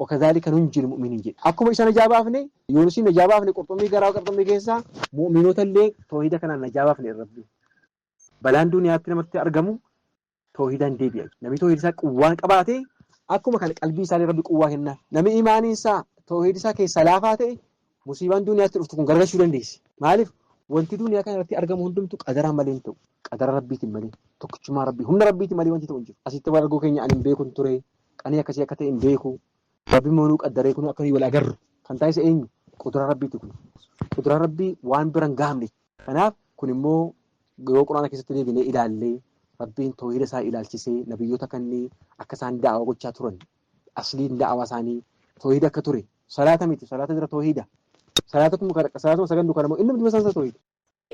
Wakadhaalika nunjil mu'miniin jedhe. Akkuma isa najaa baafne, Yuunusiin najaa baafne qurxummii garaa qurxummii keessaa, mu'minoota illee toohida kanaan najaa baafne Rabbi. Balaan duniyaatti namatti argamu toohidaan deebi'a. Namni toohida isaa quwwaan qabaate akkuma kana qalbii isaallee Rabbi quwwaa kennaaf. Namni imaaniin isaa toohidi isaa keessaa laafaa ta'e musiibaan duniyaatti dhuftu kun garagalchuu dandeessi. Maaliif? Wanti duniyaa kana irratti argamu hundumtu qadaraan malee hin ta'u. Qadara Rabbiitiin malee, tokkichummaa Rabbii, humna Rabbiitiin malee wanti ta'u hin jiru. Asitti wal arguu keenya ani hin beekun ture. Qanii akkasii akka ta'e hin beeku. Rabbi immoo nuu qaddaree kun akka nuyi wal agarru. Kan taasise eenyu? Quduraa Rabbiiti kun. Quduraan Rabbii waan bira hin gahamne. Kanaaf kun immoo yoo Qur'aana keessatti deebinee ilaallee Rabbiin toohida isaa ilaalchisee nabiyyoota kanneen akka isaan da'awaa gochaa turan asliin da'awaa isaanii toohida akka ture salaata miti salaata dura toohida salaata kun salaatuma sagannu kana immoo inni mataan isaa toohida.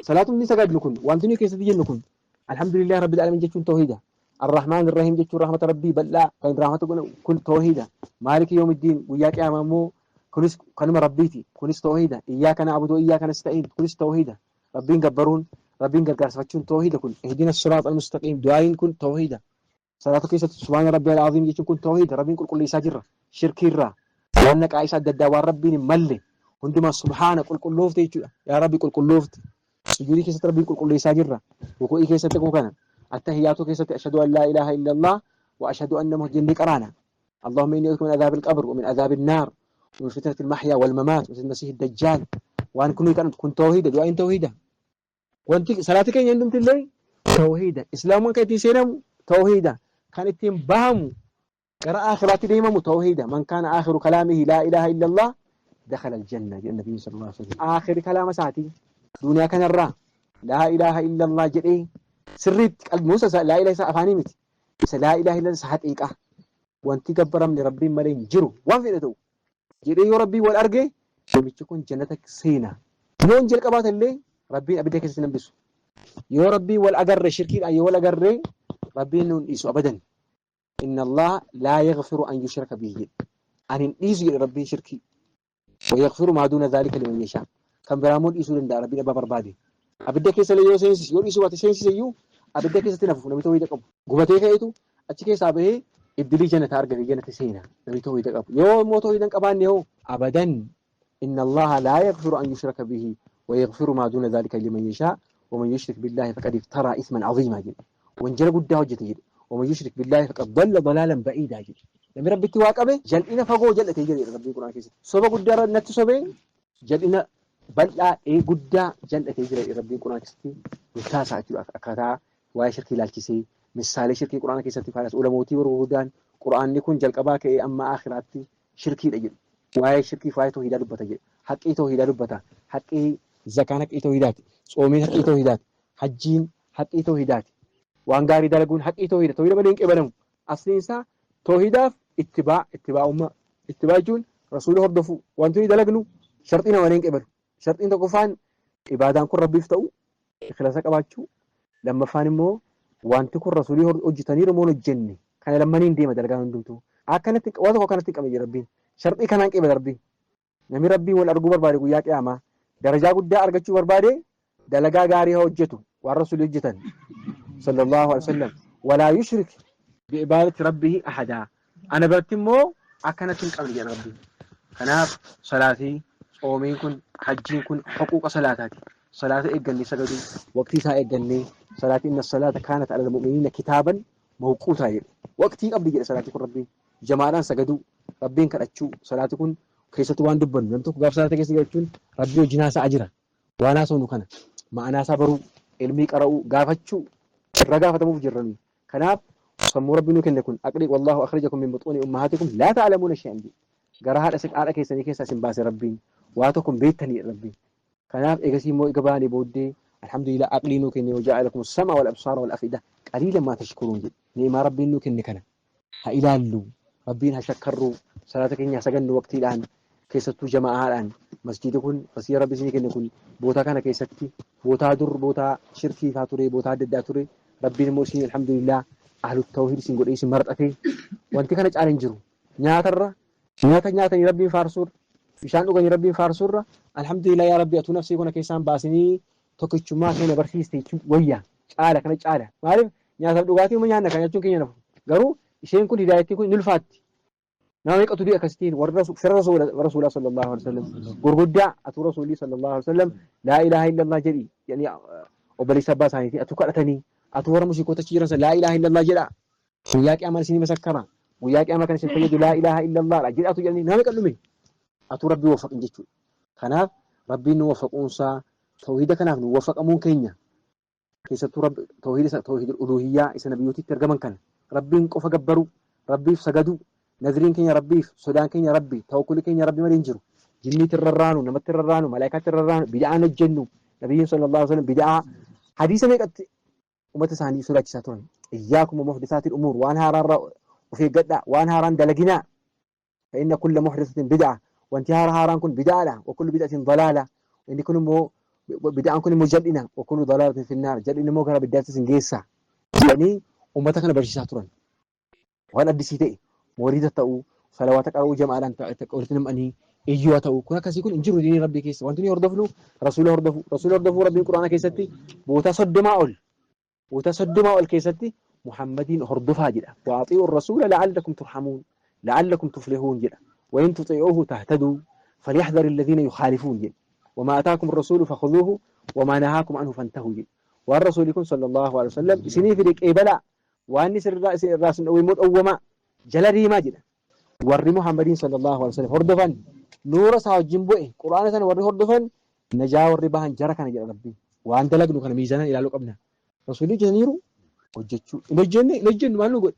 Salaatumni sagadnu kun wanti nuyi keessatti jennu kun alhamdulillah rabbil alamin jechuun toohida. Arrahmaan irrahiim jechuun rahmata rabbii bal'aa kan rahmata kun toohida. Maaliki yoomiddin guyyaa qiyaamaa immoo kunis kanuma rabbiiti kunis toohida. Iyyaaka na'budu wa iyyaaka nasta'iin kunis toohida. Rabbiin gabbaruun rabbiin gargaarsifachuun toohida kun. Ihdina siraata almustaqiim du'aayin kun toohida. Salaata keessatti subhaana rabbiyal aziim jechuun kun tawhiida Rabbiin qulqulleessaa jirra shirkiirraa waan naqaa isa adda addaa waan Rabbiin hin malle hundumaa subhaana qulqulloofte jechuudha yaa Rabbi qulqulloofte sujuudii keessatti Rabbiin qulqulleessaa jirra ruku'ii keessatti akkuma kana attahiyyaatu keessatti ashhadu an laa ilaaha illallah wa ashhadu anna muhammadan jennee qaraana اللهم إني أعوذ من عذاب القبر ومن عذاب النار ومن فتنة المحيا والممات ومن المسيح الدجال وأن كن كن توحيد دعاء توحيد Wanti salaati keenya hundumti illee tawhiida. Islaamummaan kan ittiin seenamu tawhiida. Kan ittiin bahamu gara aakhiraatti deemamu tawhiida. Man kaana aakhiru kalaamihi laa ilaaha illallah dakhala aljanna jedha nabiyyiin sallallahu alaihi wasallam. Aakhiri kalaama isaatii duniyaa kanarraa laa ilaaha illallah jedhee sirriitti qalbii isa laa ilaaha isaa afaanii miti. Isa laa ilaaha illallah isa haqiiqaa. Wanti gabbaramne rabbiin malee hin jiru waan fedhe ta'u jedhee yoo Rabbiin wal arge namichi kun jannata seena. Yoo hin jalqabaate illee Rabbiin abidda keessa sin hambisu. Yoo Rabbiin wal agarre shirkiidhaan yoo wal agarre Rabbiin nuun dhiisu abadan. Inna Allah laa yaghfiru an yushraka bihi jedhe. Ani hin dhiisu jedhe Rabbiin shirkii. Wa yaghfiru maa duuna dhaalika liman yashaa. Kan biraa immoo dhiisuu danda'a Rabbiin abbaa barbaade. Abidda keessa illee yoo seensise yoo dhiisuu baate seensise iyyuu abidda keessatti nafu namni tawhiida qabu. Gubatee ka'eetu achi keessaa bahee iddilii jannataa argate jannata seena namni tawhiida qabu. Yoo immoo tawhiida hin qabaanne hoo abadan inna Allaha laa yaghfiru an yushraka bihi wa yaghfiru maa duuna dhaalika liman yashaa wa man yushrik billahi faqad iftaraa ithman aziimaa jedhe. Wanjala guddaa hojjete jedhe. Wa man yushrik billahi faqad dalla dalaalan ba'iidaa jedhe. Namni Rabbitti waa qabe jal'ina fagoo jal'atee jira jedhe Rabbiin Qur'aana keessatti. Soba guddaa natti sobee jal'ina bal'aa ee guddaa jal'atee jira jedhe Rabbiin Qur'aana keessatti murtaasaa jechuudha akkaataa waa'ee shirkii ilaalchisee missaalee shirkii Qur'aana keessatti faalas ulamootii warra gurguddaan Qur'aanni kun jalqabaa ka'ee amma aakhiraatti shirkiidha jedhu. Waa'ee shirkii fi waa'ee toohidaa dubbata jedhu. Haqqii toohidaa dubbata. Haqqii zakaan haqqii toohidaati. Tsoomiin haqqii toohidaati. Hajjiin haqqii toohidaati. Waan gaarii dalaguun haqqii toohida. Toohida malee hin qeebalamu. Asliin isaa toohidaaf ittibaa, ittibaa'ummaa. Ittibaa jechuun rasuula hordofuu. Wanti nuyi dalagnu sharxii nama malee hin qeebalu. Sharxiin tokkoffaan ibaadaan kun Rabbiif ta'u ikhlaasa qabaachuu. Lammaffaan immoo wanti kun rasuulii hojjetaniiru moo hin hojjenne. Kana lammaniin deema dalagaan hundumtuu. Akkanatti waan tokko akkanatti hin qabne jedha Rabbiin. Sharxii kanaan qeebala Rabbiin. Namni Rabbiin wal arguu barbaade guyyaa qiyaamaa darajaa guddaa argachuu barbaade dalagaa gaarii haa hojjetu waan rasuulli hojjetan sallallahu alaihi wasallam walaa yushrik bi'ibaadati rabbihi ahadaa ana biratti immoo akkanatti hin qabne jedha Rabbiin. Kanaaf salaatii tsoomiin kun hajjiin kun huquuqa salaataati. Salaata eeggannee sagaduu waqtii isaa eeggannee salaatii inna salaata kaanat alal mu'miniina kitaaban mawquutaa jedhe. Waqtii qabdi jedhe salaatii kun Rabbiin. Jamaadhaan sagaduu, Rabbiin kadhachuu, salaati kun keessatti waan dubbannu namni tokko gaafa salaata keessa jirachuun Rabbii wajjin haasa'aa jira. Waan haasofnu kana ma'anaa isaa baruu, ilmii qara'uu, gaafachuu irra gaafatamuuf jirra nuyi. Kanaaf sammuu Rabbi nuu kenne kun aqlii wallaahu akhrajakum min buxuuni ummahaatikum laa ta'lamuuna shay'an jedhe. Gara haadha haadha keessanii keessaa isin baase Rabbiin waa tokko hin beektanii Rabbiin. Kanaaf egasii immoo ega baanee booddee alhamdulillah aqlii nuu kenne waja'alakum as-sam'a wal absaara wal af'ida qaliilan maa tashkuruun jedhe. Ni'imaa Rabbiin nuu kenne kana ha ilaallu, Rabbiin ha shakkarru, salaata keenya ha sagannu waqtiidhaan, keessattuu jama'aadhaan. Masjiidi kun, masjiida Rabbi isinii kenne kun, bootaa kana keessatti, bootaa dur bootaa shirkii faa ture, bootaa adda addaa ture, Rabbiin immoo isin alhamdulillah ahlut tawhiid isin godhee isin maraxatee, wanti kana caale hin jiru. Nyaatarra, nyaata nyaatanii Rabbiin faarsuurra, bishaan dhuganii Rabbiin faarsuurra, alhamdulillah yaa Rabbi atuu nafsee kana keessaan baasinii tokkichummaa kee na barsiiste jechuun wayya caala kana caala maaliif nyaataaf dhugaatii uma nyaanna kan nyaachuun keenya nafu garuu isheen kun hidaayattiin kun hin ulfaatti Nama meeqatu du'e akkasittiin warra fira rasuulaa sallallahu alaihi wasallam gurguddaa atuu rasuulii sallallahu alaihi wasallam laa ilaaha illallah jedhi jedhanii obboleessa abbaa isaaniitiin atuu kadhatanii atuu warra mushrikoota achi jiran laa ilaaha illallah jedha guyyaa qiyaamaa isinii masakkara guyyaa qiyaamaa kan isin fayyadu laa ilaaha illallah dha jedhatu jedhanii nama meeqa dhume atuu rabbii waffaqin jechuudha. Kanaaf rabbiin nu waffaquunsaa tawhiida kanaaf nu waffaqamuun keenya keessattuu rabbi tawhiida isa tawhiidul uluhiyyaa isa nabiyyootitti ergaman kana rabbiin qofa gabbaruu rabbiif sagaduu nadriin keenya rabbiif sodaan keenya rabbi tawakkulli keenya rabbi malee hin jiru jinniitti rarraanu namatti rarraanu malaayikaatti rarraanu bid'aan hojjennu nabiyyiin sallallahu alaihi wasallam bid'aa hadiisa meeqatti ummata isaanii sodaachisaa turan iyyaakum muhdisaatil umuur waan haaraarraa of eeggadhaa waan haaraan dalaginaa fa inna kulla muhdathatin bid'a wanti haara haaraan kun bid'aadha wa kullu bid'atin dalaala inni kun immoo bid'aan kun immoo jal'ina wa kullu dalaalatin finnaar jal'inni immoo gara biddaatti isin geessa jedhanii ummata kana barsiisaa turan waan addisii ta'e mooliida ta'uu salawaata qara'uu jama'aadhaan walitti nam'anii iyyuu haa ta'u kun akkasii kun hin jiru diinii rabbii keessa wanti nuyi hordofnu rasuula hordofu rasuula hordofuu rabbiin quraana keessatti bootaa soddomaa ol Waggoota 30 ol keessatti Muhammadiin hordofaa jedha. Wa axii'u rasuula la'allakum turhamuun, la'allakum tuflihuun jedha. Wa in tuxii'uuhu tahtaduu, falyahdhari alladhiina yukhaalifuun jedha. Wa maa ataakum rasuulu fakhuduuhu wa maa nahaakum anhu fantahuu jedha. Waan rasuulli kun sallallahu alaihi wasallam isinii fide qeebalaa, waan inni sirraa isin irraa isin dhowwe immoo dhowwamaa, jala deemaa jedha. Warri Muhammadiin sallallahu alaihi wasallam hordofan nuura isaa wajjin bu'e Qur'aana sana warri hordofan najaa warri bahan jara kana jedha Rabbiin. Waan dalagnu kana miizaanaan ilaaluu qabna. Rasuulli hojjetaniiru hojjechuu. Hin hojjenne hin hojjennu maal nu godhe?